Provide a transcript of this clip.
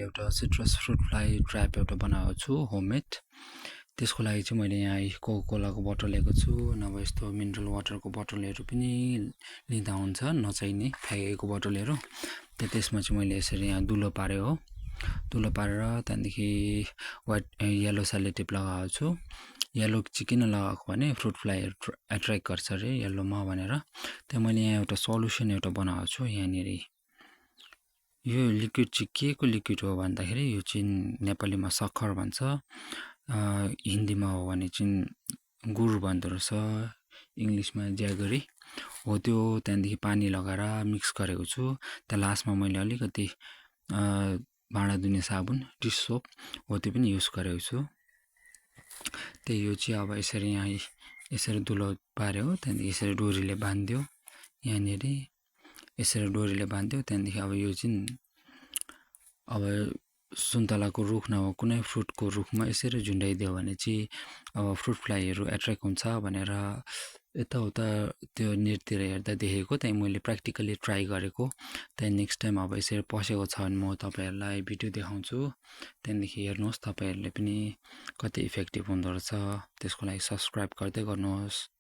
एउटा citrus fruit fly trap एउटा बनाएको छु होममेड। त्यसको लागि चाहिँ मैले यहाँ कोकाकोलाको बोतल लिएको छु, नभए यस्तो मिनरल वाटरको बोतलहरू पनि लिँदा हुन्छ, नचाहिने फ्याँकेको बोतलहरू। त्यसमा चाहिँ मैले यसरी यहाँ दुलो पारेँ हो, दुलो पारेर त्यहाँदेखि येलो सेलोटेप लगाएको छु। येलो चाहिँ किन लगाएको भने फ्रुट फ्लाईहरू एट्र्याक्ट गर्छ अरे येल्लोमा भनेर। त्यहाँ मैले यहाँ एउटा सल्युसन एउटा बनाएको छु। यहाँनिर यो लिक्विड चाहिँ के को लिक्विड हो भन्दाखेरि यो चाहिँ नेपालीमा सक्खर भन्छ, हिन्दीमा हो भने चाहिँ गुड भन्दो रहेछ, इङ्ग्लिसमा ज्यागरी हो त्यो। त्यहाँदेखि पानी लगाएर मिक्स गरेको छु। त्यहाँ लास्टमा मैले अलिकति भाँडा धुने साबुन डिस सोप हो त्यो पनि युज गरेको छु। त्यही यो चाहिँ अब यसरी यहाँ यसरी दुलो पार्यो, त्यहाँदेखि यसरी डोरीले बाँधिदियो, यहाँनिर यसरी डोरीले बाँधिदियो। त्यहाँदेखि अब यो चाहिँ अब सुन्तलाको रुख नभए कुनै फ्रुटको रुखमा यसरी झुन्डाइदियो भने चाहिँ अब फ्रुट फ्लाईहरू एट्र्याक्ट हुन्छ भनेर यताउता त्यो नेटतिर हेर्दा देखेको, त्यहीँ मैले प्र्याक्टिकली ट्राई गरेको। त्यहाँदेखि नेक्स्ट टाइम अब यसरी पसेको छ भने म तपाईँहरूलाई भिडियो देखाउँछु, त्यहाँदेखि हेर्नुहोस् तपाईँहरूले पनि कति इफेक्टिभ हुँदो रहेछ। त्यसको लागि सब्सक्राइब गर्दै गर्नुहोस्।